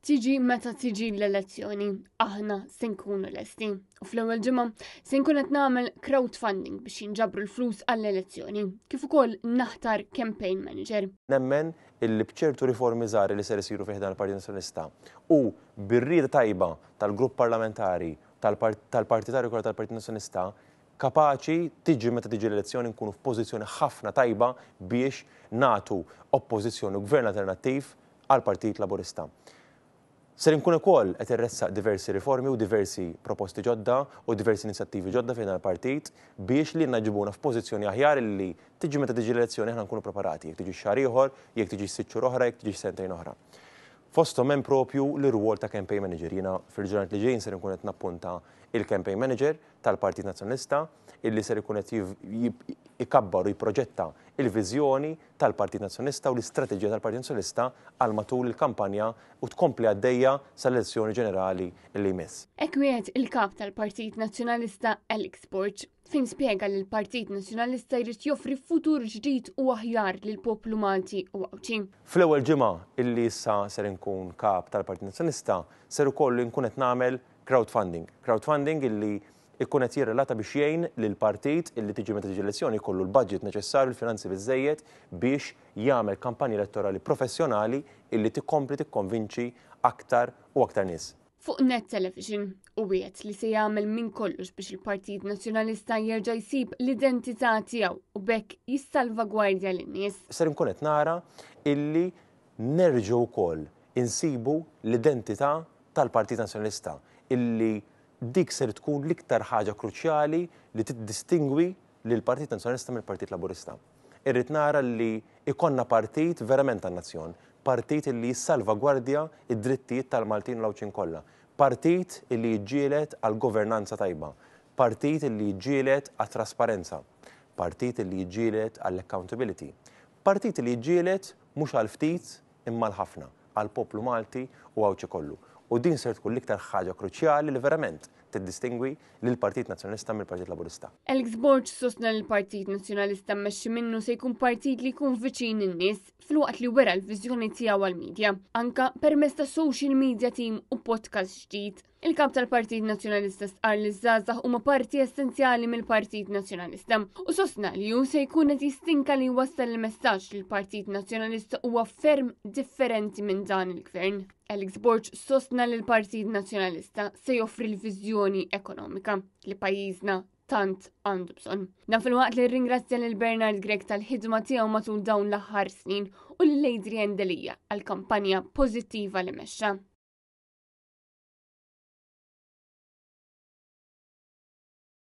Tiġi meta tiġi l-elezzjoni, aħna se nkunu lesti. U fl-ewwel ġimgħa se nkun qed nagħmel crowdfunding biex jinġabru l-flus għall-elezzjoni, kif ukoll naħtar campaign manager. Nemmen illi b'ċertu riformi żgħar li ser isiru fi ħdan il-Partit Nazzjonalista u bir-rieda tajba tal-grupp parlamentari tal-partitarju kollha tal-Partit Nazzjonalista kapaċi tiġi meta tiġi l-elezzjoni nkunu f'pożizzjoni ħafna tajba biex nagħtu oppożizzjoni u gvern alternattiv għall-Partit Laburista. Ser inkun ukoll qed irressaq diversi riformi u diversi proposti ġodda u diversi inizjattivi ġodda fejn il-partit biex li ġibuna f'pożizzjoni aħjar li tiġi meta tiġi l-elezzjoni aħna nkunu preparati, jekk tiġi xahar ieħor, jekk tiġi sitt xhur oħra, jekk tiġi sentejn oħra. Fosthom hemm propju l-irwol ta' campaign manager. Jiena fil-ġranet li ġejjin ser inkun qed nappunta il-campaign manager tal-Partit Nazzjonalista illi ser ikun qed ikabbar u jipproġetta il-viżjoni tal-Partit Nazzjonalista u l-istrateġija tal-Partit Nazzjonalista għal matul il-kampanja u tkompli għaddejja sal-elezzjoni ġenerali li jmiss. Hekk wiegħed il-kap tal-Partit Nazzjonalista Alex Borg fejn spjega li l-Partit Nazzjonalista jrid joffri futur ġdid u aħjar lil poplu Malti u Għawdxi. Fl-ewwel ġimgħa illi issa ser inkun kap tal-Partit Nazzjonalista ser ukoll inkun qed nagħmel crowdfunding. Crowdfunding illi ikun qed jirrelata biex jgħin lil partit illi tiġi meta tiġi elezzjoni jkollu l-budget neċessarju, l-finanzi biżejjed biex jagħmel kampanja elettorali professjonali illi tikompli tikkonvinċi aktar u aktar nies. Fuq Net Television u wiegħed li se jagħmel minn kollox biex il-Partit Nazzjonalista jerġa' jsib l-identità tiegħu u b'hekk jissalvagwardja lin-nies. Ser inkun qed nara illi nerġgħu wkoll insibu l-identità tal-Partit Nazzjonalista illi dik ser tkun l-iktar ħaġa kruċjali li tiddistingwi lill-Partit Nazzjonalista mill-Partit Laburista. Irrid nara li ikollna partit verament tan-nazzjon, partit li jissalvagwardja id-drittijiet tal-Maltin u l-Għawdxin kollha, partit li jiġġieled għal governanza tajba, partit li jiġġieled għat-trasparenza, partit li jiġġieled għall-accountability, partit li jiġġieled mhux għal ftit imma għal ħafna, għall-poplu Malti u Għawdxi kollu. U din ser tkun l-iktar ħaġa kruċjali li verament tiddistingwi lill-Partit Nazzjonalista mill-Partit Laburista. Alex Borg sostna li l-Partit Nazzjonalista mmexxi minnu se jkun partit li jkun viċin in-nies filwaqt li wera l-viżjoni tiegħu għall-medja, anka permezz ta' social media team u podcast ġdid. Il-kap tal-Partit Nazzjonalista stqarr li ż-żgħażagħ huma parti essenzjali mill-Partit Nazzjonalista u sostna li hu se jkun qed jistinka li jwassal il-messaġġ li l-Partit Nazzjonalista huwa ferm differenti minn dan il-gvern. Alex Borg sostna li l-Partit Nazzjonalista se joffri l-viżjoni ekonomika li pajjiżna tant għandu bżonn. Dan filwaqt li rringrazzja lil Bernard Grech tal-ħidma tiegħu matul dawn l-aħħar snin u lil Adrian Delia għall-kampanja pożittiva li mexxa.